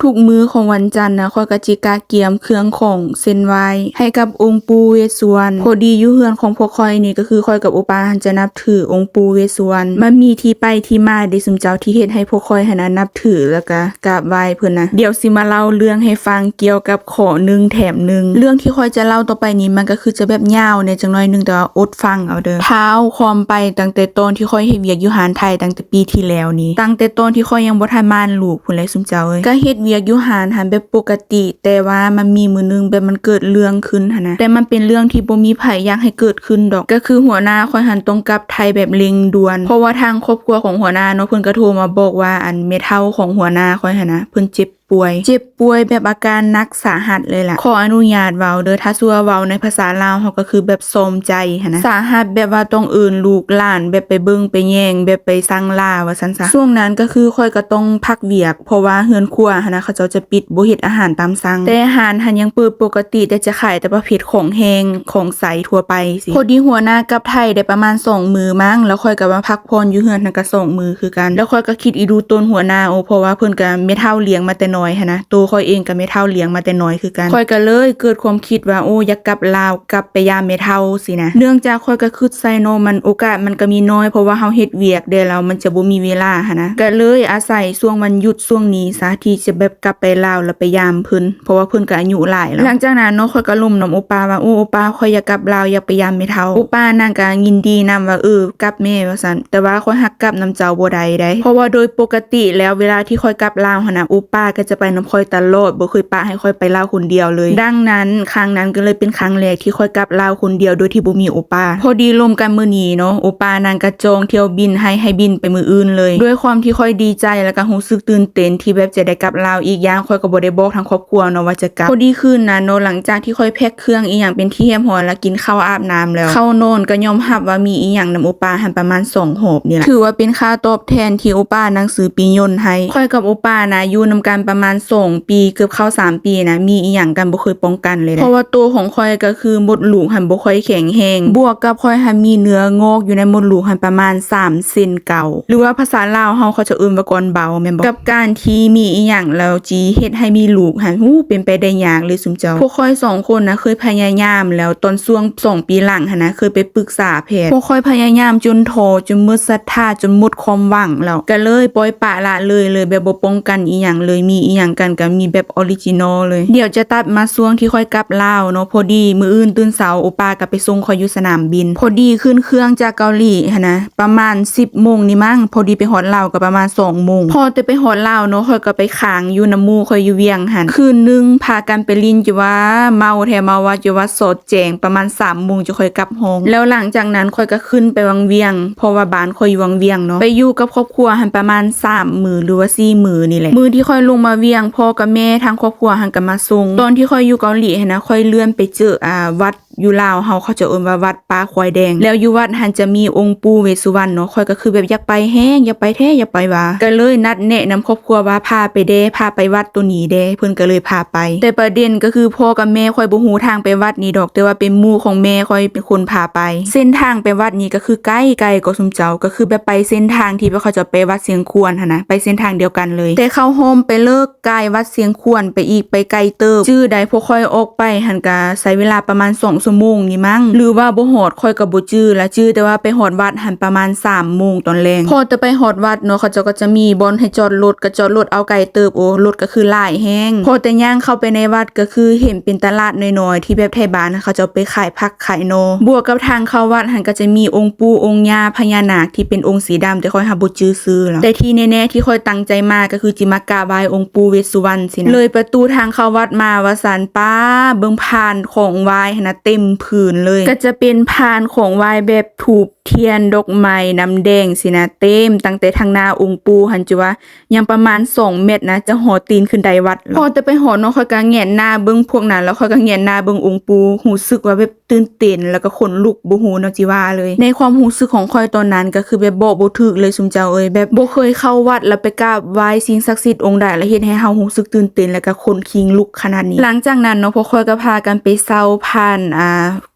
ທຸກໆມື້ຂອງວັນຈັນນະ ຂ້ອຍກໍຊິກະກຽມເຄື່ອງຂອງເສັ້ນໄຫວ້ໃຫ້ກັບອົງປູ່ເວດສຸວັນ. ພໍດີຢູ່ເຮືອນຂອງພວກຂ້ອຍນີ້ ກໍຄືຂ້ອຍກັບໂອປ້າຫັ້ນຈະນັບຖືອົງປູ່ເວດສຸວັນ. ມັນມີທີ່ໄປທີ່ມາເດ້ຊຸມເຈົ້າ ທີ່ເຮັດໃຫ້ພວກຂ້ອຍຫັ້ນນະນັບຖື ແລ້ວກະກາບໄຫວ້ເພິ່ນນະ. ດຽວຊິມາເລົ່າເລື່ອງໃຫ້ຟັງກ່ຽວກັບຂໍ້ໜຶ່ງແຖມໜຶ່ງ. ເລື່ອງທີ່ຂ້ອຍຈະເລົ່າຕໍ່ໄປນີ້ ມັນກໍຄືຈະແບບຍາວແດ່ຈັກໜ້ອຍໜຶ່ງ, ແຕ່ວ່າອົດຟັງເອົາເດີ. ທ້າວຄວາມໄປຕັ້ງແຕ່ຕອນທີ່ຂ້ອຍເຮັດວຽກຢູ່ຮ້ານໄທ ຕັ້ງແຕ່ປີທີ່ແລ້ວນີ້, ຕັ້ງແຕ່ຕອນທີ່ຂ້ອຍຍັງບໍ່ທັນມານລູກພຸ້ນແຫຼະຊຸມເຈົ້າເອີຍ. ກໍເຮັດວຽກຢູ່ຮ້ານຫັ້ນແບບປົກກະຕິ, ແຕ່ວ່າມັນມີມື້ໜຶ່ງແບບມັນເກີດເລື່ອງຂຶ້ນຫັ້ນນະ, ແຕ່ມັນເປັນເລື່ອງທີ່ບໍ່ມີໃຜຢາກໃຫ້ເກີດຂຶ້ນດອກ. ກໍຄືຫົວໜ້າຂ້ອຍຫັ້ນຕ້ອງກັບໄທແບບເລັ່ງດ່ວນ, ເພາະວ່າທາງຄອບຄົວຂອງຫົວໜ້າເນາະ ເພິ່ນກໍໂທມາບອກວ່າ ອັນແມ່ເຖົ້າຂອງຫົວໜ້າຂ້ອຍຫັ້ນນະ ເພິ່ນເຈັບ ປ່ວຍ ເຈັບປ່ວຍແບບອາການໜັກສາຫັດເລີຍລະ. ຂໍອະນຸຍາດເວົ້າເດີ ຖ້າຊິວ່າເວົ້າໃນພາສາລາວເຮົາກໍຄືແບບຊອມໃຈຫັ້ນນະ, ສາຫັດແບບວ່າຕ້ອງເອີ້ນລູກຫຼານແບບໄປເບິ່ງໄປແຍງ ແບບໄປສັ່ງລາວ່າຊັ້ນຊະ. ຊ່ວງນັ້ນກໍຄືຂ້ອຍກໍຕ້ອງພັກວຽກ ເພາະວ່າເຮືອນຄົວຫັ້ນນະ ເຂົາເຈົ້າຈະປິດ ບໍ່ເຮັດອາຫານຕາມສັ່ງ, ແຕ່ຮ້ານຫັ້ນຍັງເປີດປົກກະຕິ ແຕ່ຈະຂາຍແຕ່ປະເພດຂອງແຫ້ງ ຂອງໃສທົ່ວໄປຊີ້. ພໍດີຫົວໜ້າກັບໄທໄດ້ປະມານສອງມື້ມັ້ງ ແລ້ວຂ້ອຍກໍມາພັກຜ່ອນຢູ່ເຮືອນຫັ້ນກໍສອງມື້ຄືກັນ. ແລ້ວຂ້ອຍກໍຄິດອີ່ດູຕົນຫົວໜ້າ ໂອ ເພາະວ່າເພິ່ນກໍແມ່ເຖົ້າລ້ຽງມາແຕ່ນ້ອຍຫັ້ນນະ, ໂຕຂ້ອຍເອງກໍແມ່ເຖົ້າລ້ຽງມາແຕ່ນ້ອຍຄືກັນ. ຂ້ອຍກໍເລີຍເກີດຄວາມຄິດວ່າ ໂອ ຢາກກັບລາວ ກັບໄປຢາມແມ່ເຖົ້າຊີ້ນະ. ເນື່ອງຈາກຂ້ອຍກໍຄິດໃສ່ເນາະ ມັນ ໂອກາດມັນກໍມີໜ້ອຍ ເພາະວ່າເຮົາເຮັດວຽກແດ່ ແລ້ວມັນຈະບໍ່ມີເວລາຫັ້ນນະ, ກໍເລີຍອາໄສຊ່ວງວັນຢຸດຊ່ວງນີ້ຊະ ທີ່ຈະແບບກັບໄປລາວ ແລ້ວໄປຢາມເພິ່ນ ເພາະວ່າເພິ່ນກໍອາຍຸຫຼາຍແລ້ວ. ຫຼັງຈາກນັ້ນເນາະ ຂ້ອຍກໍລົມນຳໂອປ້າວ່າ ໂອ້ ໂອປ້າ ຂ້ອຍຢາກກັບລາວ ຢາກໄປຢາມແມ່ເຖົ້າ. ໂອປ້ານາງກໍຍິນດີນຳວ່າ ເອີ ກັບແມ້ ວ່າຊັ້ນ. ແຕ່ວ່າຂ້ອຍຮັກກັບນຳເຈົ້າບໍ່ໄດ້ໃດ, ເພາະວ່າໂດຍປົກກະຕິແລ້ວ ເວລາທີ່ຂ້ອຍກັບລາວຫັ້ນນະ ໂອປ້າກໍຈະໄປນຳຂ້ອຍຕະຫຼອດ, ບໍ່ເຄີຍປະໃຫ້ຂ້ອຍໄປລາວຄົນດຽວເລີຍ. ດັ່ງນັ້ນ ຄັ້ງນັ້ນກໍເລີຍເປັນຄັ້ງແລກທີ່ຂ້ອຍກັບລາວຄົນດຽວໂດຍທີ່ບໍ່ມີໂອປ້າ. ພໍດີລົມກັນມື້ນີ້ເນາະ ໂອປ້ານາງກໍຈອງຖ້ຽວບິນໃຫ້ ໃຫ້ບິນໄປມື້ອື່ນເລີຍ. ດ້ວຍຄວາມທີ່ຂ້ອຍດີໃຈ ແລ້ວກໍຮູ້ສຶກຕື່ນເຕັ້ນທີ່ແບບຈະໄດ້ກັບລາວ, ອີກຢ່າງຂ້ອຍກໍບໍ່ໄດ້ບອກທາງຄອບຄົວເນາະວ່າຈະກັບ. ພໍດີຄືນນັ້ນເນາະ ຫຼັງຈາກທີ່ຂ້ອຍແພັກເຄື່ອງອີ່ຫຍັງເປັນທີ່ຮຽບຮ້ອຍ ແລ້ວກິນເຂົ້າອາບນ້ຳແລ້ວ ເຂົ້ານອນ ກໍຍອມຮັບວ່າມີອີ່ຫຍັງນຳໂອປ້າຫັ້ນປະມານສອງຮອບນີ້ແຫຼະ. ຖືວ່າເປັນຄ່າຕອບແທນທີ່ໂອປ້ານາງຊື້ປີ້ຍົນໃຫ້. ຂ້ອຍກັບໂອປ້ານະ ຢູ່ນຳກັນປະມານສອງປີ ເກືອບເຂົ້າສາມປີນະ, ມີອີ່ຫຍັງກັນບໍ່ເຄີຍປ້ອງກັນເລີຍນະ, ເພາະວ່າໂຕຂອງຂ້ອຍກໍຄືມົດລູກຫັ້ນບໍ່ຄ່ອຍແຂງແຮງ, ບວກກັບຂ້ອຍຫັ້ນມີເນື້ອງອກຢູ່ໃນມົດລູກຫັ້ນປະມານສາມເຊັນເກົ້າ ຫຼືວ່າພາສາລາວເຮົາເຂົາຈະເອີ້ນວ່າກ້ອນເບົາແມ່ນບໍ່? ກັບການທີ່ມີອີ່ຫຍັງແລ້ວຊິເຮັດໃຫ້ມີລູກຫັ້ນ ໂອ້ ເປັນໄປໄດ້ຍາກເລີຍຊຸມເຈົ້າ. ພວກຂ້ອຍສອງຄົນນະ ເຄີຍພະຍາຍາມແລ້ວ, ຕອນຊ່ວງສອງປີຫຼັງຫັ້ນນະ ເຄີຍໄປປຶກສາແພດ. ພວກຂ້ອຍພະຍາຍາມຈົນທໍ້ ຈົນໝົດສັດທາ ຈົນໝົດຄວາມຫວັງແລ້ວ, ກໍເລີຍປ່ອຍປະລະເລີຍເລີຍ, ແບບບໍ່ປ້ອງກັນອີ່ຫຍັງເລີຍ, ມີອີ່ຫຍັງກັນກໍມີແບບອໍຣິຈິນໍເລີຍ. ດຽວຈະຕັດມາຊ່ວງທີ່ຂ້ອຍກັບລາວເນາະ, ພໍດີມື້ອື່ນຕື່ນເຊົ້າ ໂອປ້າກໍໄປສົ່ງຂ້ອຍຢູ່ສະໜາມບິນ. ພໍດີຂຶ້ນເຄື່ອງຈາກເກົາຫຼີຫັ້ນນະ ປະມານສິບໂມງນີ້ມັ້ງ, ພໍດີໄປຮອດລາວກໍປະມານສອງໂມງ. ພໍແຕ່ໄປຮອດລາວເນາະ, ຂ້ອຍກໍໄປຄ້າງຢູ່ນຳໝູ່ຂ້ອຍຢູ່ວຽງຫັ້ນ ຄືນໜຶ່ງ, ພາກັນໄປຫຼິ້ນຈົນວ່າເມົາແທ້ເມົາວ່າ ຈົນວ່າສອດແຈ້ງປະມານສາມໂມງ ຈຶ່ງຄ່ອຍກັບຫ້ອງ. ແລ້ວຫຼັງຈາກນັ້ນຂ້ອຍກໍຂຶ້ນໄປວັງວຽງ, ເພາະວ່າບ້ານຂ້ອຍຢູ່ວັງວຽງເນາະ, ໄປຢູ່ກັບຄອບຄົວຫັ້ນປະມານສາມມື້ ຫຼືວ່າສີ່ມື້ນີ້ແຫຼະ. ມື້ທີ່ຂ້ອຍລົງມາວຽງ, ພໍ່ກັບແມ່ທາງຄອບຄົວຫັ້ນກໍມາສົ່ງ. ຕອນທີ່ຂ້ອຍຢູ່ເກົາຫຼີຫັ້ນນະ, ຂ້ອຍເລື່ອນໄປເຈີ ອາ ວັດ ຢູ່ລາວເຮົາເຂົາຈະເອີ້ນວ່າວັດປ່າຄວາຍແດງ, ແລ້ວຢູ່ວັດຫັ້ນຈະມີອົງປູ່ເວດສຸວັນເນາະ. ຂ້ອຍກໍຄືແບບຢາກໄປແຮງ, ຢາກໄປແທ້ ຢາກໄປວ່າ, ກໍເລີຍນັດແນະນຳຄອບຄົວວ່າພາໄປແດ່, ພາໄປວັດໂຕນີ້ແດ່, ເພິ່ນກໍເລີຍພາໄປ. ແຕ່ປະເດັນກໍຄືພໍ່ກັບແມ່ຂ້ອຍບໍ່ຮູ້ທາງໄປວັດນີ້ດອກ, ແຕ່ວ່າເປັນໝູ່ຂອງແມ່ຂ້ອຍເປັນຄົນພາໄປ. ເສັ້ນທາງໄປວັດນີ້ກໍຄືໄກ, ໄກກວ່າຊຸມເຈົ້າ, ກໍຄືແບບໄປເສັ້ນທາງທີ່ພວກເຂົາເຈົ້າໄປວັດຊຽງຂວນຫັ້ນນະ, ໄປເສັ້ນທາງດຽວກັນເລີຍ, ແຕ່ເຂົ້າຮ່ອມໄປເລີກ ກາຍວັດຊຽງຂວນໄປອີກ ໄປໄກເຕີບ. ຈື່ໄດ້ພວກຂ້ອຍອອກໄປຫັ້ນກະໃຊ້ເວລາປະມານສອງຊົ່ວໂມງນີ້ມັ້ງ ຫຼືວ່າບໍ່ຮອດ ຂ້ອຍກະບໍ່ຈື່ລະ, ຈື່ແຕ່ວ່າໄປຮອດວັດຫັ້ນປະມານສາມໂມງຕອນແລງ. ພໍແຕ່ໄປຮອດວັດເນາະ ເຂົາເຈົ້າກະຈະມີບ່ອນໃຫ້ຈອດລົດ, ກະຈອດລົດເອົາໄກເຕີບ, ໂອ ລົດກະຄືຫຼາຍແຮງ. ພໍແຕ່ຍ່າງເຂົ້າໄປໃນວັດກະຄືເຫັນເປັນຕະຫຼາດນ້ອຍໆ ທີ່ແບບໄທບ້ານເຂົາເຈົ້າໄປຂາຍຜັກຂາຍໜໍ່. ບວກກັບທາງເຂົ້າວັດຫັ້ນກະຈະມີອົງປູ່ອົງຍ່າພະຍານາກທີ່ເປັນອົງສີດຳ ແຕ່ຂ້ອຍຫາບໍ່ຈື່ ຊື່ລະ. ແຕ່ທີ່ແນ່ໆ ທີ່ຂ້ອຍຕັ້ງໃຈມາກໍຄືຊິມາກາບໄຫວ້ອົງປູ່ເວດສຸວັນຊີ້ນະ. ເລີຍປະຕູທາງເຂົ້າວັດມາວ່າຊັ້ນ, ປ້າ ເບິ່ງພານຂອງໄຫວ້ຫັ້ນນະ ເຕັມພື້ນເລີຍ. ກໍຈະເປັນພານຂອງໄຫວ້ແບບທູບທຽນ ດອກໄມ້ ນ້ຳແດງຊີ້ນະ, ເຕັມຕັ້ງແຕ່ທາງໜ້າອົງປູ່ຫັ້ນ ຈະວ່າຍັງປະມານສອງແມັດນະ ຈະຮອດຕີນຂຶ້ນໄດວັດ. ພໍແຕ່ໄປຮອດເນາະ ຂ້ອຍກໍແຫງນໜ້າເບິ່ງພວກນັ້ນ ແລ້ວຂ້ອຍກໍແຫງນໜ້າເບິ່ງອົງປູ່, ຮູ້ສຶກວ່າແບບ ຕື່ນເຕັ້ນ ແລ້ວກໍຂົນລຸກ ບໍ່ຮູ້ເນາະຊິວ່າເລີຍ. ໃນຄວາມຮູ້ສຶກຂອງຂ້ອຍຕອນນັ້ນ ກໍຄືແບບບອກບໍ່ຖືກເລີຍຊຸມເຈົ້າເອີຍ, ແບບບໍ່ເຄີຍເຂົ້າວັດ ແລ້ວໄປກາບໄຫວ້ສິ່ງສັກສິດອົງໃດ ແລ້ວເຮັດໃຫ້ເຮົາຮູ້ສຶກຕື່ນເຕັ້ນ ແລ້ວກໍຂົນຄີງລຸກຂະໜາດນີ້. ຫຼັງຈາກນັ້ນເນາະ ພວກຂ້ອຍກໍພາກັນໄປເຊົ່າພານ ອ່າ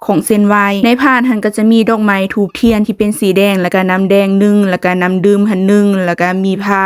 ຂອງເສັ້ນໄຫວ້. ໃນພານຫັ້ນກໍຈະມີດອກໄມ້ ທູບທຽນທີ່ເປັນສີແດງ ແລ້ວກໍນ້ຳແດງໜຶ່ງ ແລ້ວກໍນ້ຳດື່ມຫັ້ນໜຶ່ງ ແລ້ວກໍມີຜ້າ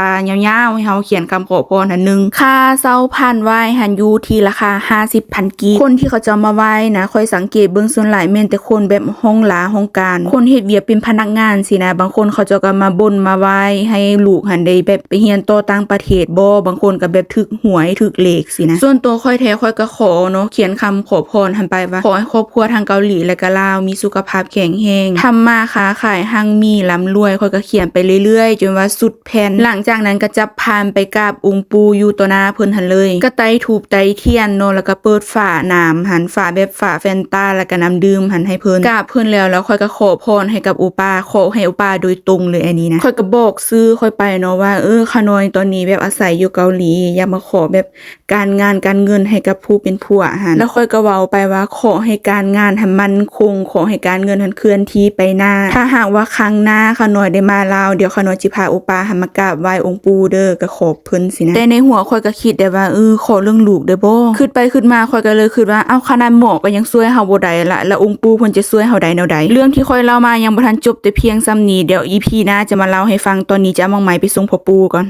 ຍາວໆໃຫ້ເຮົາຂຽນຄຳຂໍພອນຫັ້ນໜຶ່ງ. ຄ່າເຊົ່າພານໄຫວ້ຫັ້ນຢູ່ທີ່ລາຄາຫ້າສິບພັນກີບ. ຄົນທີ່ເຂົາເຈົ້າມາໄຫວ້ນະ ຂ້ອຍສັງເກດເບິ່ງສ່ວນຫຼາຍແມ່ນແຕ່ຄົນແບບຫ້ອງລາຫ້ອງການ ຄົນເຮັດວຽກເປັນພະນັກງານຊີ້ນະ. ບາງຄົນເຂົາເຈົ້າກໍມາບົນມາໄຫວ້ໃຫ້ລູກຫັ້ນໄດ້ແບບໄປຮຽນຕໍ່ຕ່າງປະເທດບໍ ບາງຄົນກໍແບບຖືກຫວຍຖືກເລກຊີ້ນະ. ສ່ວນຕົວຂ້ອຍແທ້ ຂ້ອຍກໍຂໍເນາະ ຂຽນຄຳຂໍພອນຫັ້ນໄປວ່າ ຂໍໃຫ້ຄອບຄົວທັງເກົາຫຼີ ແລະກະລາວ ມີສຸຂະພາບແຂງແຮງ ທຳມາຄ້າຂາຍຮັ່ງມີລ່ຳລວຍ. ຂ້ອຍກໍຂຽນໄປເລື້ອຍໆ ຈົນວ່າສຸດແຜ່ນ. ຫຼັງຈາກນັ້ນກໍຈັບພານໄປກາບອົງປູ່ຢູ່ຕໍ່ໜ້າເພິ່ນຫັ້ນເລີຍ ກໍໄຕ້ທູບໄຕ້ທຽນເນາະ ແລ້ວກໍເປີດຝານ້ຳຫັ້ນ ຝາແບບຝາແຟນຕາ ແລ້ວກໍນ້ຳດື່ມຫັ້ນໃຫ້ເພິ່ນ. ກາບເພິ່ນແລ້ວ ແລ້ວຂ້ອຍກໍຂໍພອນໃຫ້ກັບໂອປ້າ ຂໍໃຫ້ໂອປ້າໂດຍຕົງເລີຍອັນນີ້ນະ. ຂ້ອຍກໍບອກຊື່ຂ້ອຍໄປເນາະວ່າ ເອີ ຂ້ານ້ອຍຕອນນີ້ແບບອາໄສຢູ່ເກົາຫຼີ ຢາກມາຂໍແບບ ການງານການເງິນໃຫ້ກັບຜູ້ເປັນຜົວຫັ້ນ. ແລ້ວຂ້ອຍກໍເວົ້າໄປວ່າ ຂໍໃຫ້ການງານຫັ້ນໝັ້ນຄົງ ຂໍໃຫ້ການເງິນຫັ້ນເຄື່ອນທີ່ໄປໜ້າ. ຖ້າຫາກວ່າຄັ້ງໜ້າຂ້ານ້ອຍໄດ້ມາລາວ ດຽວຂ້ານ້ອຍຊິພາໂອປ້າຫັ້ນມາກາບໄຫວ້ອົງປູ່ເດີ ກໍຂອບເພິ່ນຊີ້ນະ. ແຕ່ໃນຫົວຂ້ອຍກໍຄິດແຕ່ວ່າ ເອີ ຂໍເລື່ອງລູກເດີບໍ? ຄິດໄປຄິດມາ ຂ້ອຍກໍເລີຍຄິດວ່າ ເອົ້າ ຂະໜາດໝໍກໍຍັງຊ່ວຍເຮົາບໍ່ໄດ້ລະ ແລ້ວອົງປູ່ເພິ່ນຈະຊ່ວຍເຮົາໄດ້ແນວໃດ? ເລື່ອງທີ່ຂ້ອຍເລົ່າມາຍັງບໍ່ທັນຈົບແຕ່ພຽງສ່ຳນີ້ ດຽວອີພີໜ້າຈະມາເລົ່າໃຫ້ຟັງ. ຕອນນີ້ຈະເອົາໝາກໄມ້ໄປສົ່ງພໍ່ປູ່ກ່ອນ.